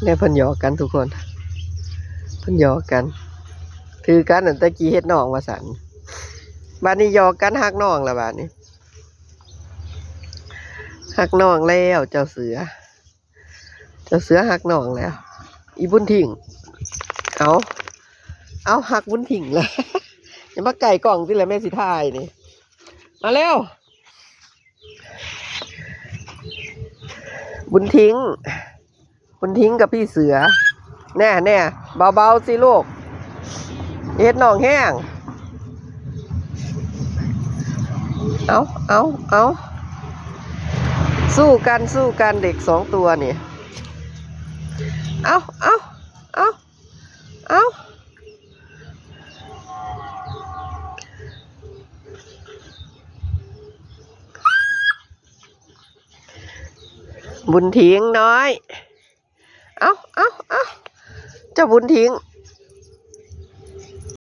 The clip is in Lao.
ແລ້ວເພິ່ນຫຍອກກັນທຸກຄົນ ເພິ່ນຫຍອກກັນ ຖືກັນ ອັນແຕ່ກີ້ເຮັດນ້ອງວ່າຊັ້ນ ບາດນີ້ຫຍອກກັນຮັກນ້ອງລະບາດນີ້ ຮັກນ້ອງແລ້ວເຈົ້າເສືອ ເຈົ້າເສືອຮັກນ້ອງແລ້ວ ອີບຸນຖິ້ງ ເອົາ ເອົາ ຮັກບຸນຖິ້ງແລ້ວ ຢ່າມາໃກ້ກ້ອງຕິລະ ແມ່ຊິຖ່າຍນີ້ ມາແລ້ວ ບຸນຖິ້ງ ບຸນຖິ້ງກັບພີ່ເສືອ ແນ່ໆ ເບົາໆ ຊິລູກ ເຮັດນ້ອງແຮງ ເອົາ ເອົາ ເອົາ ສູ້ກັນ ສູ້ກັນ ເດັກສອງຕົວນີ້ ເອົາ ເອົາ ເອົາ ເອົາ ບຸນຖິ້ງນ້ອຍ ເອົາ ເອົາ ເອົາ ເຈົ້າບຸນຖິ້ງ